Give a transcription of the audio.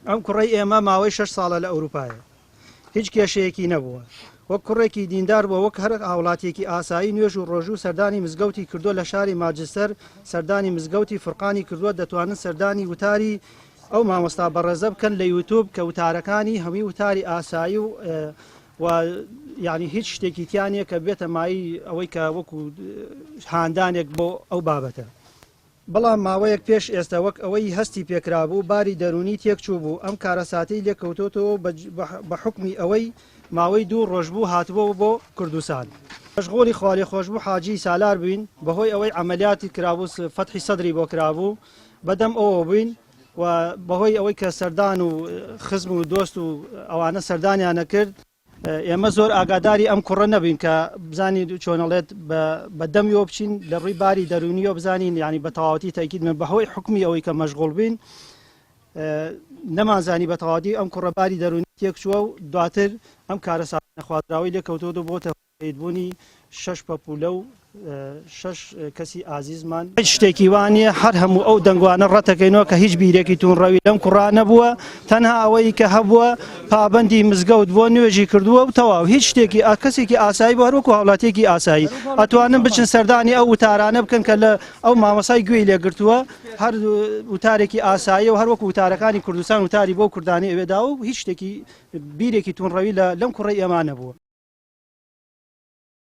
ئەم کوڕەی ئێمە ماوەی شەش ساڵە لە ئەوروپایە هیچ کێشەیەکی نەبووە وەک کوڕێکی دیندار بووە وەک هەر هاوڵاتیەکی ئاسایی نوێژ و ڕۆژوو سەردانی مزگەوتی کردووە لە شاری ماجستەر سەردانی مزگەوتی فرقانی کردووە دەتوانن سەردانی وتاری ئەو مامۆستا بەڕێزە بکەن لە یوتوب کە وتارەکانی هەمووی وتاری ئاسایی و و یعنی هیچ شتێکی تیا نییە کە بێتە مایی ئەوەی کە وەکو هاندانێک بۆ ئەو بابەتە. بەڵام ماوەیەک پێش ئێستا وەک ئەوەی هەستی پێکرابوو باری دەروونی تێکچووبوو، ئەم کارەساتەی لێکەوتۆتەوە و بە حوکمی ئەوەی ماوەی دوو ڕۆژ بوو هاتبۆوە بۆ کوردستان. مەشغوڵی خوالێخۆشبوو حاجی سالار بووین، بەهۆی ئەوەی عەمەلیاتی کرابوو فەتحی سەدری بۆ کرابوو بەدەم ئەوەوە بووین و بەهۆی ئەوەی کە سەردان و خزم و دۆست و ئەوانە سەردانیان ئەکرد، ئێمە زۆر ئاگاداری ئەم کوڕە نەبووین کە بزانین چۆنەڵێت بە دەمیەوە بچین لە ڕووی باری دەرونیەوە بزانین ینی بە تەواوەتی تاکید من بەهۆی حکومی ئەوەی کە مەشغوڵ بین نەمانزانی بە تەواوەتی ئەم کوڕە باری دەرونی تێکچووە و دواتر ئەم کارەساتە نەخوازراوەی لێکەوتەوە بۆتە شەهیدبوونی شەش پەپوولە و شەش کەسی ئازیزمان. هیچ شتێکی وا نییە، هەر هەموو ئەو دەنگۆانە ڕەتەکەینەوە کە هیچ بیرێکی توندڕەوی لەم کوڕە نەبووە، تەنها ئەوەی کە هەبووە پابەندی مزگەوت بووە، نوێژی کردووە و تەواو، هیچ شتێکی کەسێکی ئاسایی بووە، هەروەکو هاوڵاتییەکی ئاسایی ئەتوانن بچن سەردانی ئەو وتارانە بکەن کە لە ئەو مامۆستای گوێی لێگرتووە، هەر وتارێکی ئاساییە و هەروەکو وتارەکانی کوردستان وتاری بۆ کوردانی ئەوێ داوە و هیچ شتێکی بیرێکی توندڕەوی لە لەم کوڕەی ئێمە نەبووە.